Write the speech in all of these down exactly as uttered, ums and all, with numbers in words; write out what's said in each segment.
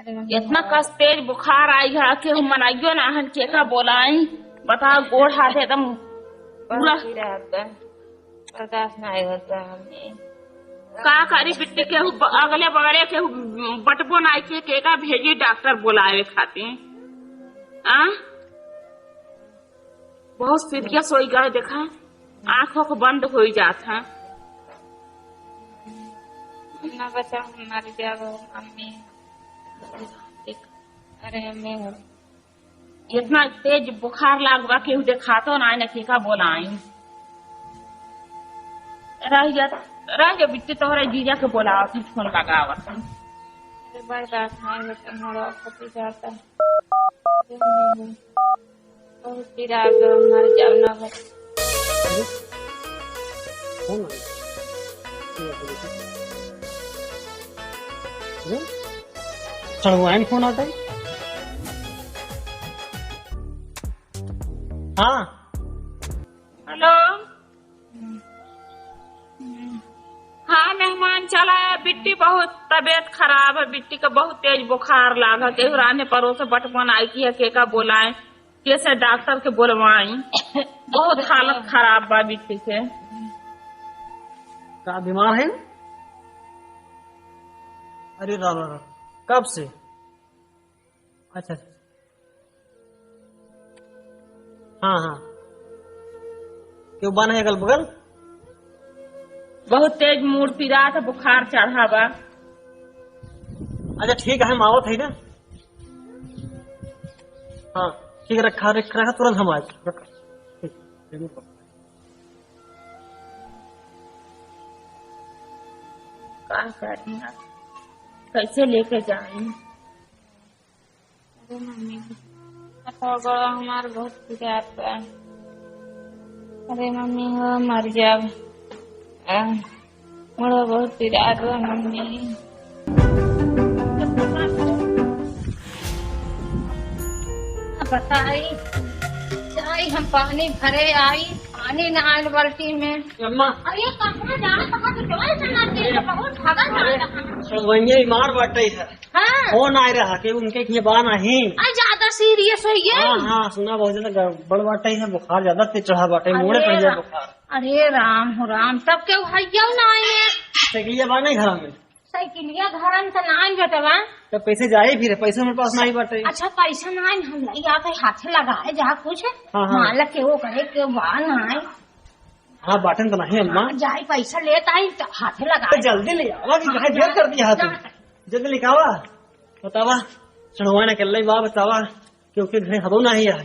इतना कस तेज बुखार आई है, केहू मनाइयो ना हन, केका बोलाई, बताओ, गोड़ हाथ एकदम पूरा। बहुत पीरा होता है, बर्दाश्त नहीं होता है हमें। का करी बिट्टी, केहू ब-, अगले बगले केहू बटबो ना के, केका भेजी डॉक्टर बोलावे खातिर। आ? बहुत सीरियस होई गए, देखा, आँखों को बंद होई जात है। ना बचा, हम मर जाओ, मम्मी। अरे, मम्मी। इतना तेज बुखार लाग बा, केहू देखातो ना, ना केका बोलाई। रह जा, रह जा बिट्टी, तोहरे जीजा के बोलावत हई, फोन लगावत हई। अरे, बर्दाश्त नहीं होता, हमारा फटी जाता। बहुत पीरा तो मर जाओ ना बस। अरे, कौन है? अरे, चढ़वाइन फोन आता है? हाँ। हेलो। हाँ मेहमान, चला है। बिट्टी बहुत तबीयत खराब है, बिट्टी का बहुत तेज बुखार लाग है। केहू राने परोसे बटवन आई की है, केका बोलाए, कैसे डॉक्टर के बोलवाई। बहुत हालत खराब बा बिट्टी के। का बीमार है? अरे राम राम, कब से? अच्छा, अच्छा। हाँ, हाँ। क्यों बन है अगल बगल? बहुत तेज मूड़ पिरात है, बुखार चढ़ा बा। अच्छा, ठीक है, हम आवत है ना। हाँ, ठीक है, रखा, रख, रखा, तुरंत हम आज रखा। ठीक, जरूर। का करी अब? कैसे लेके जाई? अरे मम्मी, हथवा गोड़वा हमार बहुत पिरात बा। अरे मम्मी हो, मर जाब। आ, मोड़वा बहुत पिरात बा मम्मी। बताई, जाई हम पानी भरे आई, पानी ना आइल बाल्टी में। अम्मा। अरे कहाँ जा, कहाँ से चला चला के, बहुत भागा जा रहा है। वही मार बाटे है। हाँ। फोन आए रहा कि उनके लिए बा नहीं। आ, ज्यादा सीरियस हो गया। हाँ, हाँ, सुना बहुत ज्यादा गड़बड़ बाटे है, बुखार ज्यादा तेज चढ़ा बाटे, अरे मोड़े पड़ गया रा-, बुखार। अरे राम हो राम, तब के भैया ना आए। साइकिलिया बा नहीं घर में? साइकिलिया घर में तो ना आए बेटवा। तो पैसे जाए फिर, पैसे मेरे पास नहीं बाटे। अच्छा, पैसा ना आए, हम लई आके हाथे लगाए जा कुछ। हाँ, हाँ। मालक के वो करे के बा ना आए। हाँ, बाटन तो नहीं अम्मा। हाँ, जाई पैसा लेत आई त हाथे लगा। तो जल्दी ले आवा कि हाँ, भाई देर कर दिया हाथ। जा। जल्दी लेके आवा। बतावा, चढ़वाना के लई बा बतावा, क्योंकि घरे हदो नहीं है।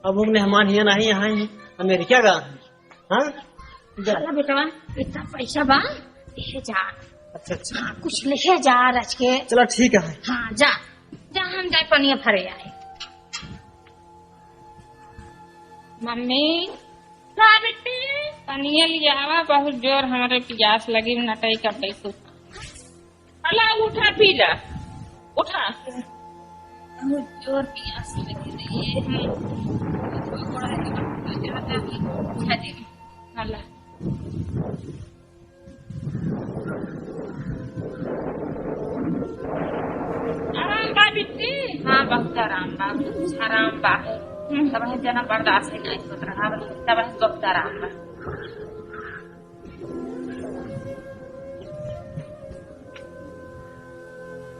अब वो मेहमान हिया नहीं यहाँ है, अमेरिका का। हाँ? जा। चला बेटवा, इतना पैसा बा, ले जा। अच्छा, अच्छा। हाँ, कुछ ले जा रच के। चला ठीक है। हाँ, जा। जा हम जाए पनिया भरे आए। मम्मी। का बिट्टी? पनिया लियावा, बहुत जोर हमरे पियास लगी, नटई कर दे तू। अला उठा पी जा, उठा। बहुत जोर पियास लगी रे। हम्म। अला। आराम बा बिट्टी? हाँ, बहुत आराम बा, कुछ आराम बा। हम्म। तब है जना बर्दाश्त ही नहीं होत रहा, तब है बहुत आराम बा।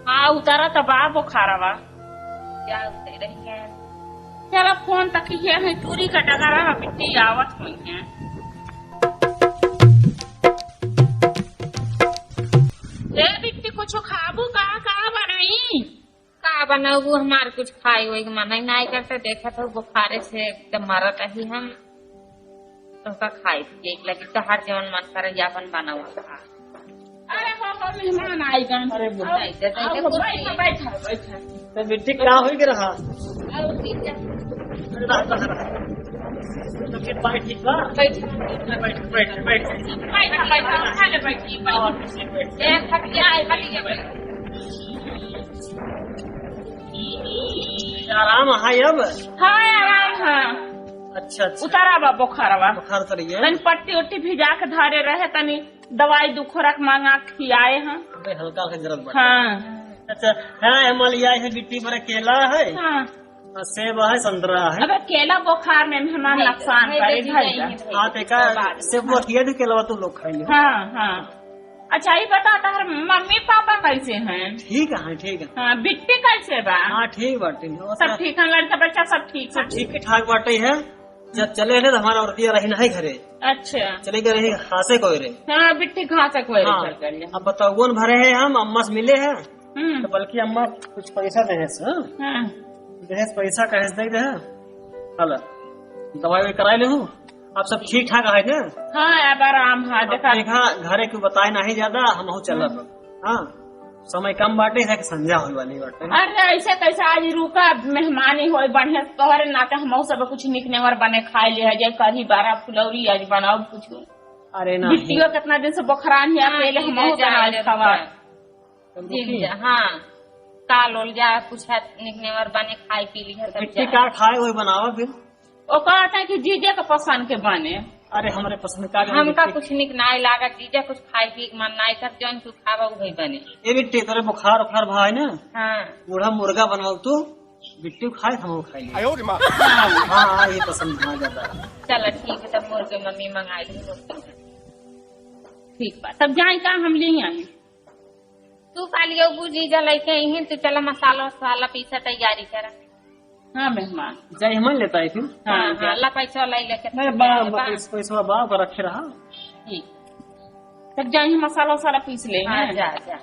हाँ, उतारा त बा बुखारवा। क्या उतरे रही है? चला फोन तक ये है, चूरी का डगरा है, बिट्टी आवत हुई है। ए बिट्टी, कुछ खाबू का, का बनाई? का बनाऊ, हमार कुछ खाए होए के मन ही नाई करते, देखत हो बुखारे से एकदम मरत ही हम। तो का खाए पिए के लगी, तोहार जवन मन करे, अपन बनावा खा। अरे हो, हो, मेहमान आइगन। अरे, बुढ़ा, आओ, इधर, आओ, इधर हो, कुछ बैठ, नहीं। बैठ, बैठ। तो बिट्टी का होई के रहा? आओ, ठीक है। अरे, रहा, रहा, रहा। तो फिर बैठ, ठीक बा? बैठ। बैठ, बैठ, बैठ। बैठ, बैठ, खा ले, बैठ, बैठ। आओ, बैठ, बैठ। ए, खटिया है, खटिया, बैठ। आराम है अब? हाँ, आराम है। अच्छा, अच्छा। उतारा बा बुखारवा। बुखार उतरी है? तनी पट्टी उट्टी भिजा के धरे रहे, तनी दवाई दू खोराक मंगा के खियाए हैं। अबे हल्का हल्का जरूरत पड़ता है। हाँ। तो अच्छा, है, हमारे यहाँ है, बिट्टी भर केला है। हाँ। और सेब है, संतरा है। अबे केला बुखार में हमारा नहीं, नुकसान नहीं, करे, नहीं, भाई नहीं, जान। नहीं, हाँ, नहीं, देखा, नहीं, सेब नहीं। बतिया भी केलवा तू लोग खाई लो। हाँ, हाँ। अच्छा, ये बता, तोहर मम्मी पापा कैसे हैं? ठीक है, ठीक है। हाँ, बिट्टी कैसे बा? हाँ, ठीक बाटे। और सब सब ठीक है, लड़का बच्चा सब ठीक है? सब ठीक ठाक बाटे है। जब चले रहे तो हमारा औरतिया रही नहीं घरे। अच्छा। चले गए रही घासे कोयरे। हाँ, बिट्टी घासे कोयरे हाँ। चल गए। अब बताओ, कौन भरे हैं हम, अम्मा से मिले हैं। हम्म। तो बल्कि अम्मा कुछ पैसा देहे से, हाँ? हाँ। देहे से पैसा कहे से दे दे। हला, दवाई ववाई कराई लेहू। अब सब ठीक ठाक है ना? हाँ, अब आराम है, अब देखा। देखा, घरे के बताए नहीं ज्यादा, हम हो चलब। हम्म। हाँ, समय कम बाटे, है कि संझा होए वाली बाटे। अरे, ऐसे कैसे आज रुका, मेहमानी होए बढ़िया से, तोहरे नाते हमहू सब कुछ निक नेवर बने खाए ले है, जे कढ़ी बारा फुलौरी आज बनाओ कुछ। अरे ना, बिट्टियो कितना दिन से बोखरान है, हाँ, पहले ठीक हमहू है, बना जाए ले खावा। तब जिन रुकी। जा, हाँ, काल ओल जा, कुछ है निक नेवर बने, खाए पी लिया, तब बिट्टी जा। का खाए, वही बनावा फिर। ओका आता है कि जीजे के पसंद के बने। अरे, हमरे पसंद का बने हमका बिट्टी? कुछ निक नाई लागत, जीजे कुछ खाए पी के मन नाई कर, जौन तू खावा, वही बने। ए बिट्टी, तोरे बुखार उखार भाई ना? हाँ। बूढ़ा मुर्गा बनाओ तू, बिट्टी खाए, हम खाए। आयो रे माँ। हाँ, हाँ, ये पसंद हाँ ज्यादा। चला, ठीक है, तब मुर्गे मम्मी मंगाई दी। ठीक बा, तब जाए का हम ले आई। तू खाली एगो जीजा लेके आई है, तू चला मसाला वसाला पीसा तैयारी करा। हाँ मेहमान। जाई हम लेता है फिर। हाँ, हाँ, जा। ला पैसा लाई लेके नहीं, बा, बा, बा। पैस-, पैसवा बा, बा रखे रहा। ठीक। तब जाई हम मसाला वसाला पीस ले, हाँ, हैं? जा, जा।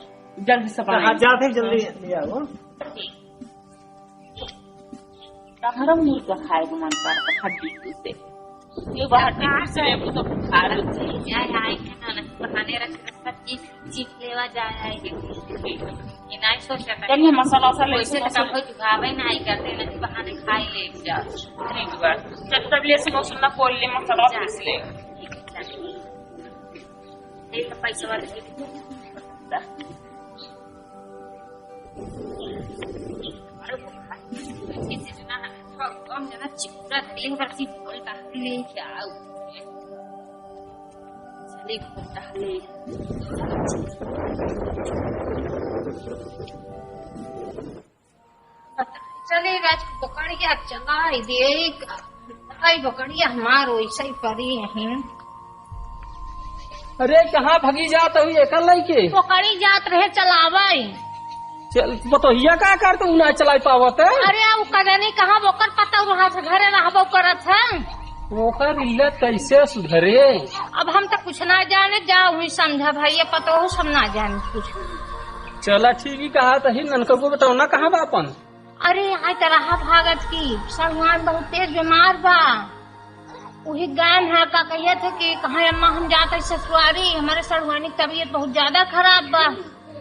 जल्दी से हाँ, बनाई। जा फिर जल्दी ले आओ। ठीक। तहरा मुर्गा खाए के मन करता हड्डी से। ये बा हड्डी से, वो तो बुखार है। जाए आए के ना, ना, बहाने रख के सब चीज चीख लेवा जाए आए के। ये नहीं सोचा था। चलिए, मसाला वसाला वैसे तो सब कुछ भावे नहीं करते, नहीं बहाने खाई ले जा। ठीक बा। चल, तब ले सुनो, सुनना, खोल ले, मसाला जा। पीस ले। ये तो पैसा वाले। अरे, वो खाई। ये जितना हम जना चिपरा देह पर सी बोल का ले क्या आऊ। चले घूमता ले। चले राज पकड़ के चला दे। भाई बकरिया हमार वैसे ही पड़ी है। अरे, कहाँ भगी जात हुई एकर लइके? पकड़ी जात रहे चलावे। चल, बतोहिया का कर तू ना चलाई पावत है? अरे, अब कदनी कहाँ ओकर पता रहा से घरे रहबो करत है। ओकर इल्लत कैसे सुधरे? अब हम तो कुछ ना जाने, जा हुई समझा भाई, ये पता हो सब ना जाने कुछ। चला ठीक ही कहा तही, ननका को बताओ ना कहाँ बा अपन? अरे, आय त रहा भागत की, सड़ुआन बहुत तेज बीमार बा। उही गायन है का कहिए थे कि कहाँ अम्मा हम जात है ससुरारी, हमारे सड़ुआनी की तबीयत बहुत ज्यादा खराब बा।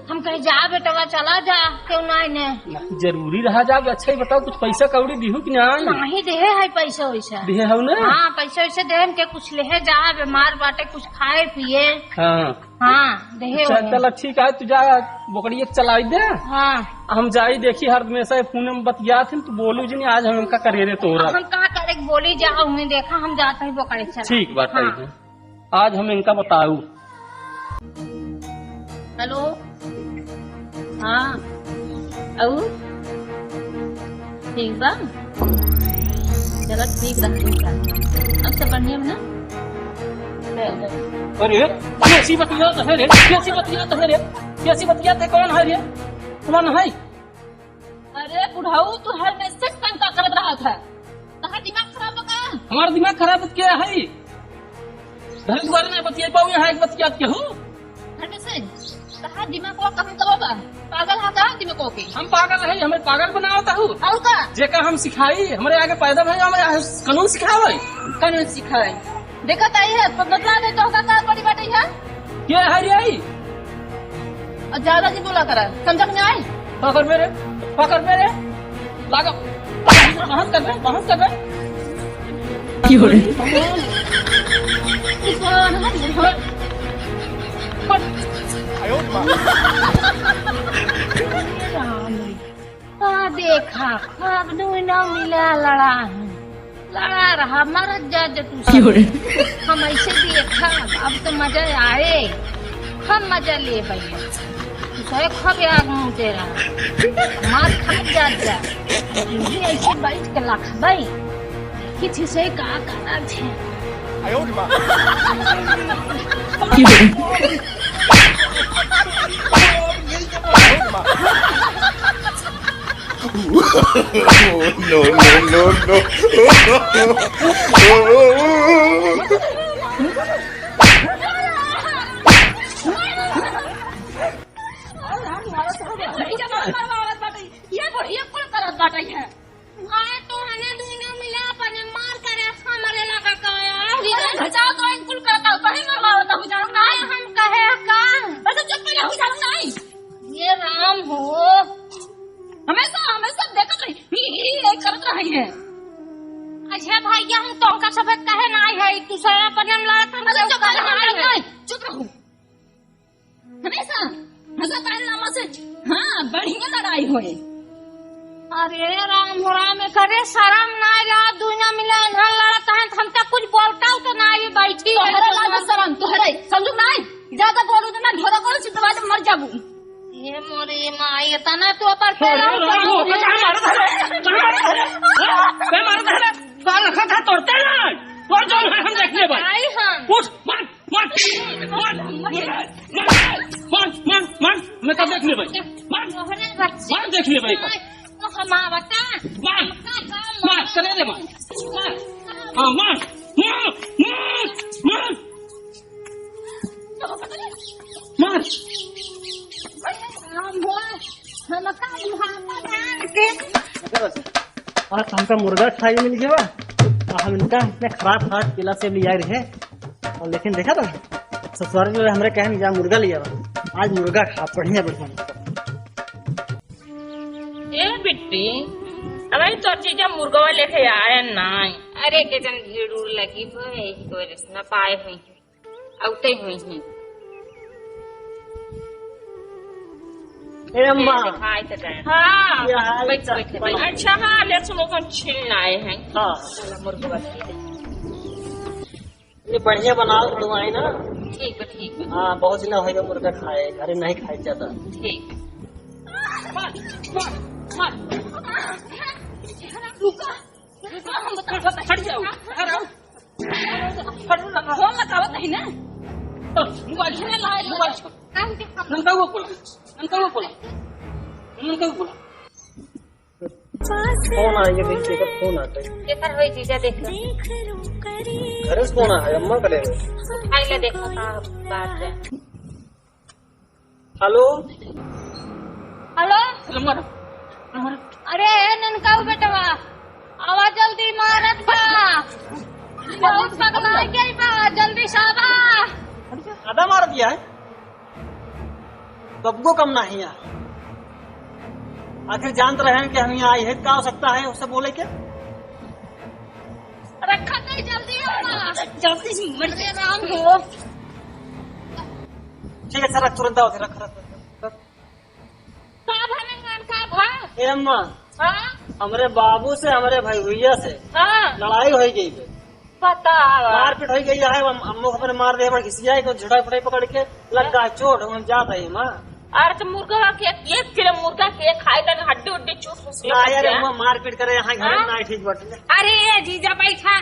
हम कहे जा बेटवा चला जा, क्यों ना इन्हें। ना, जरूरी रहा जाब, अच्छा ही बताओ कुछ पैसा कौड़ी दिहू कि ना? नहीं देहे है पैसा वैसा। दिहे हौ ना? हाँ पैसा वैसा देहे हम के कुछ लेहे जा, बीमार बाटे कुछ खाए पिए। हाँ। हाँ, देहे अच्छा, होंगे। चला ठीक है, तू जा, बोकड़ी एक चलाई दे। हाँ। हम जाई देखी, हर हमेशा ये फोन में बतियात हैं, तू बोलू जी नहीं, आज हम इनका करेरे तोरा। हम का करे, बोली जा, उन्हें देखा, हम जाते हैं बोकड़ी चला। ठीक बात है, हाँ। आज हम इनका बताऊ। हेलो। हाँ। अऊ? ठीक बा? चला ठीक रह, ठीक बा। अब सब बढ़िया बा ना? अरे, कैसी बतियात है रे? कैसी बतियात है रे? कैसी बतियात है? कौन है रे? कौन है? अरे बुढ़ऊ, तू हर में से शंका करत रहत है। तहार दिमाग खराब बा का? हमार दिमाग खराब क्या है? घर दुआरे में बतिया पाऊ, यहाँ एक बतियात के हूँ। हमें से तहार दिमाग को कहूँ कबो बा? पागल हा का दिमाग को के? हम पागल है, हमें पागल बनावत हूँ। और का? जेका हम सिखाई, हमरे आगे पैदा भई, हमरे आगे कानून सिखावे। कानून सिखावे। देखत आई है, तो बतला दे तो का, का बड़ी बात है? के है रे आई? और ज्यादा नहीं बोला करा, समझ में आए? पकड़ मेरे, पकड़ मेरे। लागो। बहस कर बे, बहस कर बे। की हो रे? आयो रे माँ। का देखा, अब दुनो मिला लड़ा है, लड़ा रहा, मरत जा जे तू सब। की हो रे? हम ऐसे देखा, अब तो मजा आए, हम मजा ले भैया। तोय खबे आग मुँह तेरा। मार खा जात जा। यही ऐसे बैठ के लखबै। किसी से का करत है। No, no, no, no। ये बुढ़िया कुल करत बाटे है। आए तो हने दुनिया मिला अपने मार करे हमरे लगा का आया। अरे बचाओ तो इन कुल करता, कहीं मरवावता हो जाओ ना। आए हम कहे का? बस चुप पहले हो जाओ ना। ये राम हो। हमेशा, हमेशा देखत रही, ही, ही, ही करत रही है। अच्छा भैया, हम तो उनका सब कहे ना है, तू सारा अपने में लड़त हम अरे सब चुप रहो, कहे ना है। चुप रहो। हमेशा हंसा ताल नामा से, हाँ, बढ़िया लड़ाई होए। अरे राम हो राम, करे शरम ना या दुनिया मिला इन्हां लड़त हैं, हम तक कुछ बोलता हो तो ना ये बैठी तोहरे लाज शरम, तोहरे समझू ना, ज्यादा बोलू तो ना ढोरा को चितवा मर जाबू। ये मोरे माई, इतना तू अपर अरे राम हो, कहाँ मारत है? कहाँ मारत है? कहाँ मारत है? कहाँ रखा था तोड़ते ना? तोड़ जो है, हम देख ले भाई। आई हम। उठ, मार। मार, मार, मार, मार, मार, मार, मैं तो देख ले भाई। मार, तोहरे बच्चे मार, देख ले भाई। तो हम आवता। मार, हमका का मार, करे रे मार। मार, हाँ, मार, मार, मार, मार। मार। हम बोल, हमका उठाता जान के। आज हमका मुर्गा खाए मिल गया बा। आ हम इनका इतने खराब खराब केला से लिया रहे। और लेकिन देखा था, ससुराल में हमरे कहे जा मुर्गा लिया बा। आज मुर्गा खा बढ़िया बढ़िया। ए बिट्टी, अबे तोर जीजा मुर्गवा लेके आए ना। अरे के जन भीड़ उड़ लगी हो, यही की वजह से ना पाए हुई। औते हुई हैं। ए अम्मा। ये दिखाई तो दे। हाँ। ये हाल बैठ, चाल बैठ, बैठ। अच्छा, हाँ, ले सुनो, कौन छीन लाए हैं। हाँ। चलो, मुर्गा बस ये दे। ये बढ़िया बनाओ, थोड़ा है ना। ठीक है, ठीक है। हाँ, बहुत दिन हो गया मुर्गा खाए, घरे नहीं खाए जाता। ठीक है। मार, मार, मार। रुका। हट जाओ, हट जाओ। फोन लगावत है ना। मोबाइल छीन लाए, मोबाइल छीन। ननका वो बोला, ननका वो बोला, ननका वो बोला। फोन आ गया, देखिए, फोन आता है। केकर होई जीजा, देख लो। घरे से फोन आ है, अम्मा का ले लो। उठाई ले, देखो का बात है। हेलो। हेलो। नंबर, नंबर। अरे, ए ननकाऊ बेटवा, आवा जल्दी, मारत बा। बहुत पगला गई बा, जल्दी से आवा। आधा मार दिया है। बबुओ कम नहीं है। आखिर जानत रहे हैं कि हम यहाँ आई है, का हो सकता है उससे बोले क्या? रखा नहीं, जल्दी आवा। जल्दी से मर अरे राम हो। ठीक है सर, रख, तुरंत आओ, रख, रख, रख, रख। का भा ननकान, का भा? ए अम्मा, हाँ? हमरे बाबू से, हमरे भैया से हाँ। लड़ाई हो गई बे। बतावा। मारपीट हो गई है, हम, अम्मो को अपने मार दे, पर घिसिया को झुटाई फुटाई पकड़ के लग गया चोट, हम जात है माँ। अरे तो मुर्गा के एक, एक किलो मुर्गा के खाए तक हड्डी उड्डी चूस फूस ना यार, अम्मा मारपीट करे यहाँ घर हाँ? में ना ठीक बात है। अरे ये जीजा बैठा,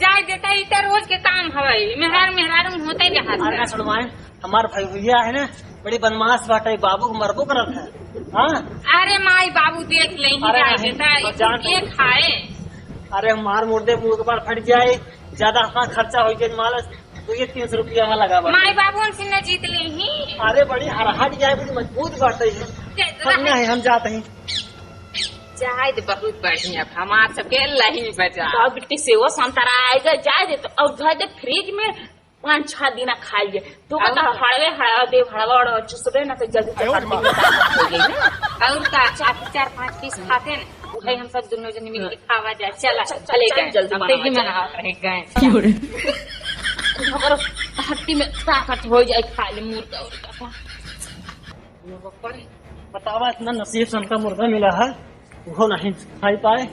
जाए देता, ई तो रोज के काम हवे, मेहरारू मेहरारू में होते ही रहत अरे है। ना सुनवाए, हमार भैया है ना, बड़ी बदमाश बाटे, बाबू को मरबो करत है। हाँ? अरे माई बाबू देख ले ही अरे जाए नहीं, बेटा, बस जान ये खाए। अरे मार मुर्दे मुंह के बाल फट जाए, ज्यादा हमारा खर्चा हो गया, माल दो ये तीन सौ रुपया में लगा बा। माई बाबू उनसे न जीत ले ही। अरे बड़ी हरहट जाए, बड़ी मजबूत बाटे है। दे दो। हम नहीं, हम जाते हैं। जाए दे, बहुत बढ़िया, हमार सबके लही बजा। अब बिट्टी से वो संतरा आएगा, जाए दे तो, और धर दे फ्रिज में। पाँच छह दिना खाइए। तू का और तो का? हड़वे हड़वा दे, हड़वा हड़वा चुसबे ना तो जल्दी से आयो हड्डी माँ। खत्म हो गई ना। और का? चार, चार पाँच पीस खाते ना, भाई हम सब दोनों जने मिलके खावा जाए। चला, चल, चले चल, गए। जल्दी हम बनावा, तेजी में चल। नहात रह गए। क्यों रे? हमारा हड्डी में ताकत हो जाए, खा ले मुर्गा उर्गा। बतावा, इतना नसीब से हमका मुर्गा मिला है, वो नहीं खाई पाए।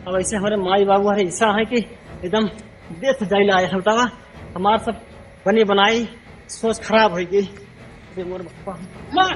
अब ऐसे हमारे माई बाबू हमारे ऐसा है कि एकदम देश जाइला आए हैं। बतावा, हमार सब बनी बनाई सोच खराब हो गई। अरे मोर बापा। मार,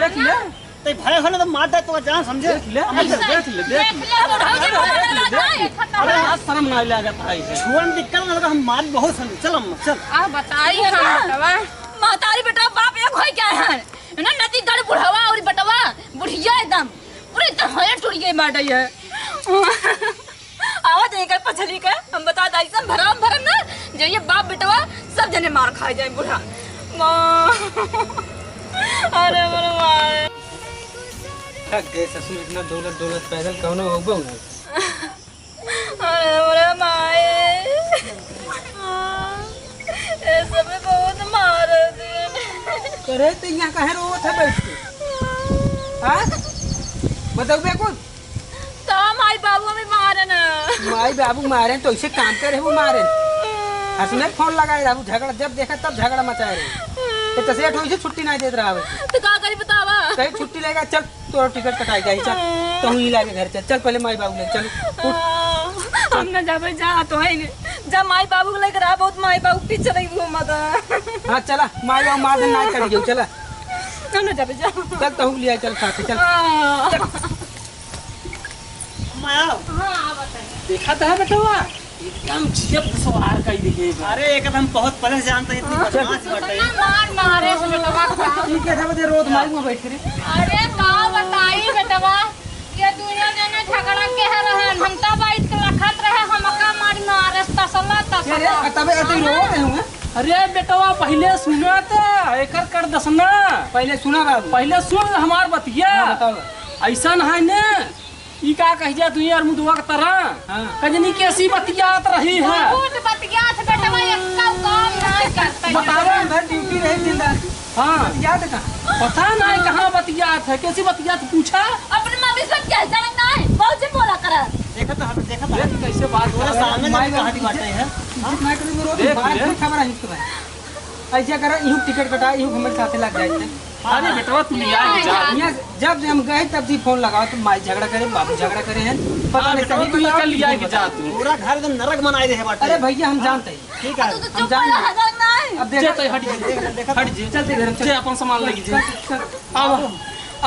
देख ले। ते भय होले तो मार दे, तो जान समझे। देख ले, हम देख ले, देख ले। देख ले, बुढ़ऊ के मारे वाला नहीं। अरे, आज शर्म ना लागत है इसे। छुअन दिक्कत ना लगा, हम मार बहुत समझे। चल अम्मा, चल। आ बताई हम बेटवा। महतारी बेटवा बाप एक होई क्या है? ना नदी गड़ बुढ़वा और बेटवा, बुढ़िया एकदम। पूरी तरह होए टूट गई बाटे ये। आवा जाए कर पछली के, हम बता दाई से भरम भरम ना, जे ये बाप बेटवा सब जने मार खाए जाए बूढ़ा। माँ, अरे मोर माए। थक गए ससुर, इतना डोलत डोलत पैदल कौनो होबो नहीं। अरे मोरे माए। ये सब बहुत मार दिए। अरे तो यहाँ काहे रोवत है बैठ के? हाँ? बतउबे कुछ? तो माई बाबू हमें मारे ना। माई बाबू मारे तो इसे काम करे वो मारे। हंसने फोन लगाए रहू, झगड़ा जब देखा तब झगड़ा मचाए रहे। तो तसे अठो इसे छुट्टी नहीं देत रहा। तो का करी बतावा? कहीं छुट्टी लेगा, चल तोर टिकट कटाई जाई, चल। तू ही लागे घर चल, चल पहले माई बाबू ले चल। उठ। हम ना जाबे, जा तो है नहीं। जा माई बाबू के लेकर आ, बहुत माई बाबू पीछे रही वो मत। हाँ चला, माई बाबू मार दे, ना चढ़ गयो, चला। हम ना जाबे, जा। चल तहू लिया, चल साथे, चल। हाँ। चल। माया। हाँ, आवत है। देखा तो है बेटवा, एकदम जियत सवार कई दिखे बा। अरे, एकदम बहुत पहले से जानते हैं, इतनी बदमाश बाटे। इतना मार मारे से बेटवा का। ठीक है, था बजे रोज माई में बैठ के रे। अरे, का बताई बेटवा, ये दुनिया जने झगड़ा के है रहन, हम तो बैठ के लखत रहे, हमका मार मारे, तसला, तसला। अरे, तबे अति रो रहे होंगे। अरे बेटवा, पहले सुना तो, एकर कर दसना। पहले सुना बाबू। पहले सुन हमार बतिया। हाँ, बताओ। ऐसा न है ने, ई का कह जा तू यार मुदवा के तरह? हाँ। कजनी कैसी बतियात रही है? बहुत बतियात बेटवा, एक काम नहीं करता। बतावा। दिन भर ड्यूटी रही, दिन रात। हाँ। बतियात कहाँ? पता नहीं कहाँ बतियात है, कैसी बतियात पूछा? अपने मम्मी से कह जाना नहीं, बहुत जी बोला करा। देखा तो हम, देखा तो देख हम। कैसे बात तोरा कर रहा है। सामने माई जब कहा बाबू की बातें हैं। इज्जत ना करी, वो रोज देख बाहर ले। फिर खबर आई तो भाई। ऐसे करा, इहू टिकट कटा, इहू हमारे साथे लग जाए थे। अरे बेटवा, तू लिया के जा। यहाँ जब से हम गए, तब से फोन लगाओ, तो माई झगड़ा करे, बाबू झगड़ा करे हैं। पता हाँ, नहीं बेटवा, कहीं तू भी लगा आओ, लिया के जा तू। पूरा घर एकदम नरक बनाए रहे बाटे। अरे भैया, हम जानते हैं। ठीक है, तू तो हम चुप जान रहा, हजर ना है। अब देखा जा, तो हट जा। देख, देखा हट जा। चलते घर, चल। जा, अपन सामान लेके जा। चल, चल। आवा,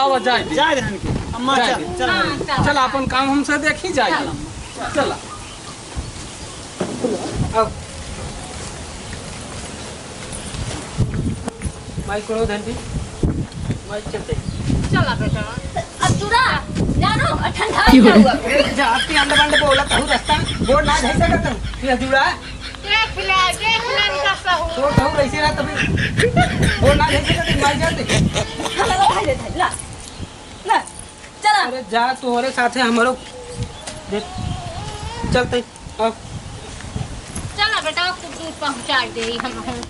आवा, जाए दे। जाए दे हमके। अम्मा, जाए चल, दे। चल। हाँ, चल। चल, अपन काम हमसे देखी जाए। चल। चल। अब माई कोड़ो धन भी, माई चलते। चला बेटा। अब तू रह, जानो, और ठंडा हो जाऊगा। अरे, जाती अंड बंड बोला, कहूँ रास्ता, बोल ना धई सकत हूँ। ये जुड़ा। देख ले, देख ले इनका सहू। तो कहूँ कैसे रहा तभी। बोल ना धई सकत हूँ, माई जाते। ला, ला, ला। चला। अरे जा, तोहरे साथे हमरो। देख, चलते। अब चला बेटा, कुछ दूर पहुँचा दे हम।